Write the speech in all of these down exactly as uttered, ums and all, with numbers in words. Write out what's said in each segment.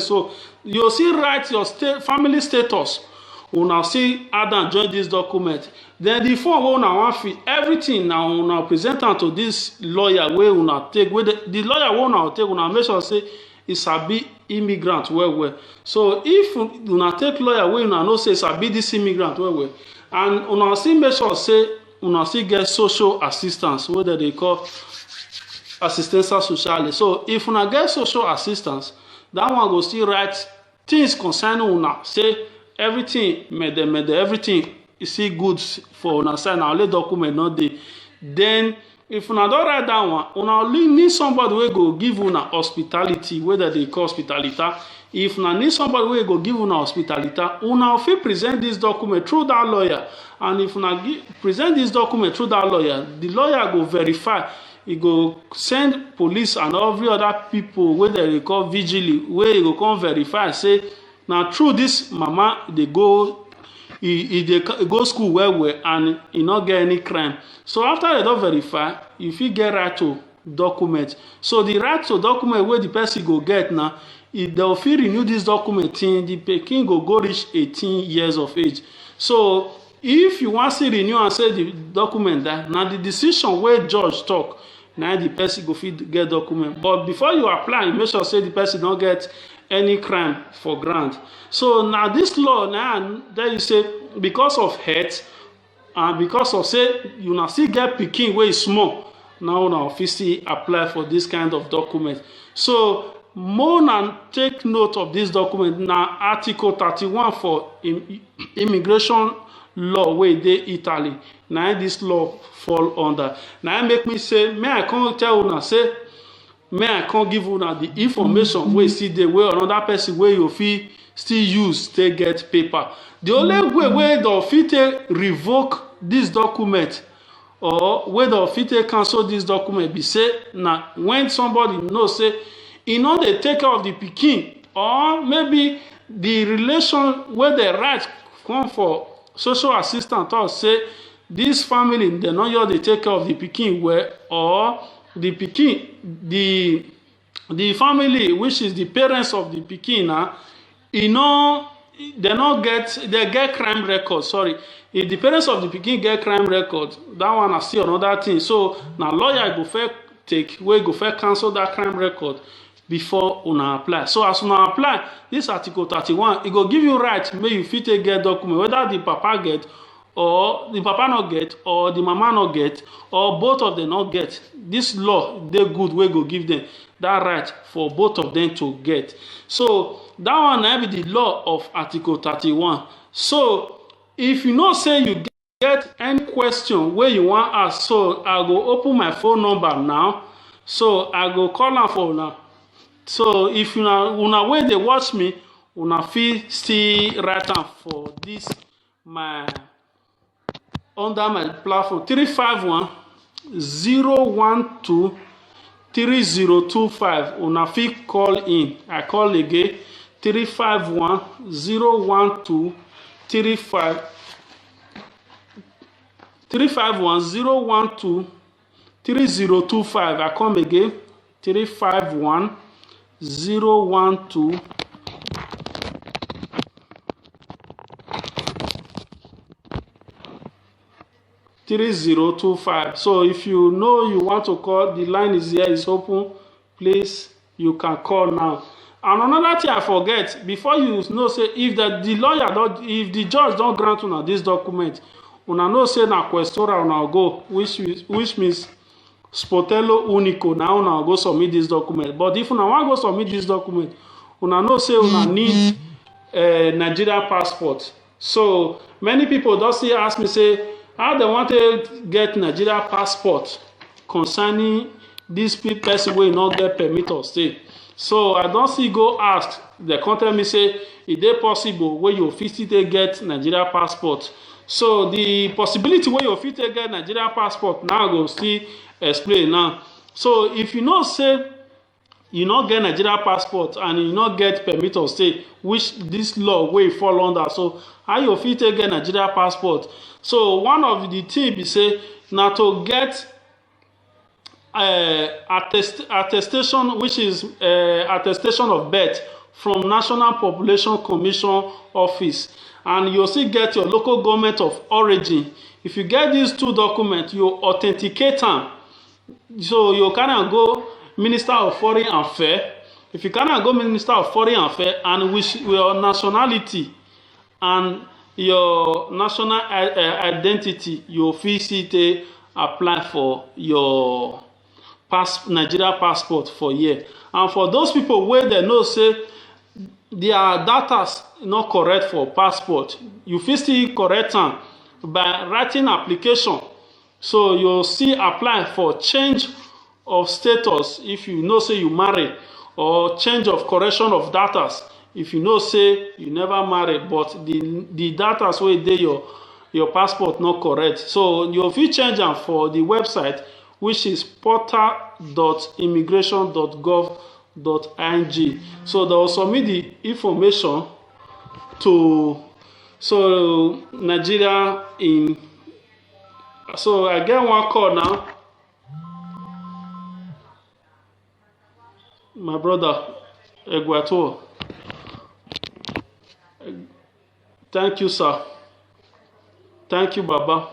So you see, write your sta- family status. Una see add am join this document. Then the form wey una wan fill, everything na una present am to this lawyer wey una take. Wey the, the lawyer wey una take, una make sure say e sabi immigrant well well. So if una take lawyer wey una know say e sabi this immigrant well well, and una still make sure say una still get social assistance wey dem dey call assistenza sociale. So if una get social assistance, that one go still write things concerning una, say everything mede mede, everything e still good for una side, na only document no dey. Then if una don write that one, una only need somebody wey go give una hospitality, wey dem dey call hospitalita. If una need somebody wey go give una hospitalita, una fit present this document through that lawyer. And if una gi- present this document through that lawyer, the lawyer go verify. E go send police and every other people wey dem dey call vigili, wey e go come verify say na true this mama dey go, e e dey c- go school well well and e no get any crime. So after dem don verify, you fit get right to document. So the right to document wey the person go get na, e dem fit renew this document till the pikin go go reach eighteen years of age. So if you wan still renew am, say the document die, na the decision wey judge talk, na the person go fit get document. But before you apply, make sure say the person don get any crime for ground. So na this law na I tell you say, because of health and because of say una still get pikin wey small, na una fit still apply for this kind of document. So make una take note of this document. Na article thirty-one for im- immigration law wey dey Italy, na im this law fall under. Na im make me say, may I come tell una say, may I come give una the information wey still dey, wey another person wey you fit still use take get paper. The only way wey dem fit take revoke this document, or wey dem fit take cancel this document, be say na when somebody know say e no dey take care of the pikin, or maybe the relation wey dem write come for social assistance talk say this family dem no just dey take care of the pikin well, or the pikin, the the family, which is the parents of the pikin na, e no, they no get, they get crime record, sorry. If the parents of the pikin get crime record, that one na still another thing. So na lawyer go first take, wey go first cancel that crime record before una apply. So as una apply this article thirty-one, e go give you right make you fit take get document, whether the papa get, or the papa no get, or the mama no get, or both of them no get. This law dey good wey go give them that right for both of them to get. So that one na be the law of article thirty-one. So if you know say you get any question wey you wan ask, so I go open my phone number now. So I go call am for una. So if una, una wey dey watch me, una fit still write am for this my, under my platform, three five one, zero one two, three zero two five. Una fit call in. I call again, three five one, zero one two, three five, three five one, zero one two, three zero two five. I come again, three five one, zero one two, three zero two five. So if you know you want to call, the line is here, is open. Please, you can call now. And another thing I forget, before you know say, if the, the lawyer don, if the judge don grant una this document, una know say na questora una go, which is, which means sportello unico, na una go submit this document. But if una wan go submit this document, una know say una need uh, Nigeria passport. So many people don still ask me say, how dem wan take get Nigeria passport concerning this pe- person wey no get permit of stay. So I don still go ask, dem come tell me say e dey possible wey you fit still take get Nigeria passport. So the possibility wey you fit take get Nigeria passport now, I go still explain now. So if you know say you no get Nigeria passport and you no get permit of stay, which this law wey fall under, so how you fit take get Nigeria passport? So one of the thing be say na to get uh, attest, attestation, which is uh, attestation of birth from National Population Commission office, and you still get your local government of origin. If you get these two documents, you authenticate am. So you can go Minister of Foreign Affairs. If you can go Minister of Foreign Affairs and with your nationality and your national i- eh, identity, you fit still take apply for your pass Nigeria passport for here. And for those people wey dem know say their datas no correct for passport, you fit still correct am by writing application. So you still apply for change of status if you know say you marry, or change of correction of datas if you know say you never marry, but the the datas wey dey your your passport no correct. So you fit change am for the website, which is portal dot immigration dot gov dot ing. So they will submit the information to, so Nigeria in. So I get one call now. My brother, Egwato. Thank you, sir. Thank you, Baba.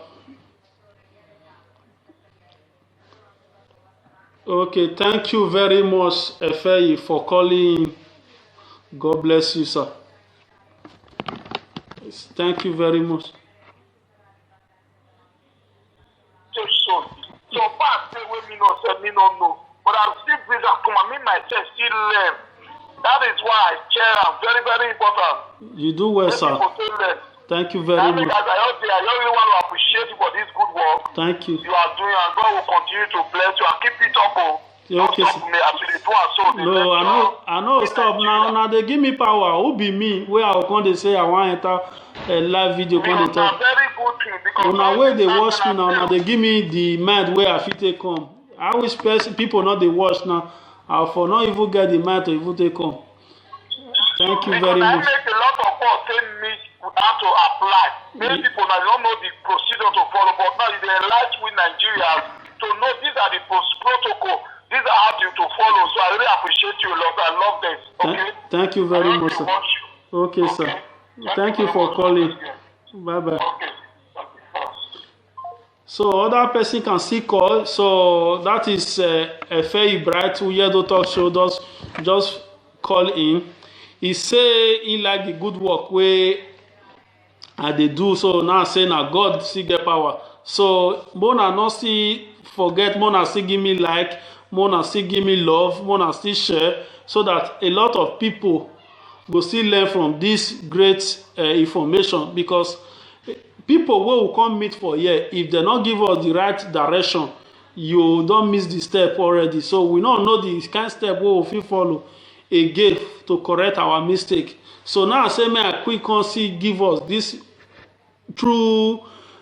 Okay, thank you very much, Efeyi, for calling. God bless you, sir. Yes, thank you very much. So, so, so far say wey me no say me no know, but I still bring am come and me myself still learn. That is why I share am, very, very important. You do well, sir. People still learn. Thank you very much. Guys, I just, I just really want to appreciate you for this good work Thank you. You are doing, and God will continue to bless you and keep it up. Oh. Yeah, okay, sir. Me as you dey do am so. No, I no, I no stop now. Now they give me power. Who be me? Where I come dey say I wan enter a live video, come dey talk. Very good thing because Una wey dey watch me now, now they give me the mind where I fit take come. I wish person people not dey watch now. I for not even get the mind to even take come. Thank you very much. Make a lot of us say me how to apply. Many people now don't know the procedure to follow, but now you dey enlighten with Nigerians to know these are the pros- protocol. These are how you to follow. So I really appreciate you a lot. I love this. Okay. Thank you very much, sir. Okay, sir. Thank you for calling. Bye bye. Okay. So other person can still call. So that is uh, Efe Ibright Uyedo Talk Show. Just just call in. He say he like the good work wey I dey do. So now say na God still get power. So mona no still forget, mona still give me like, mona still give me love, mona still share, so that a lot of people go still learn from this great uh, information, because people wey we come meet for here, if dem no give us the right direction, you don miss the step already. So we no know the kind step wey we fit follow again to correct our mistake. So now say make I quick come see give us this true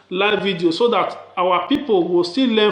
live video so that our people go still learn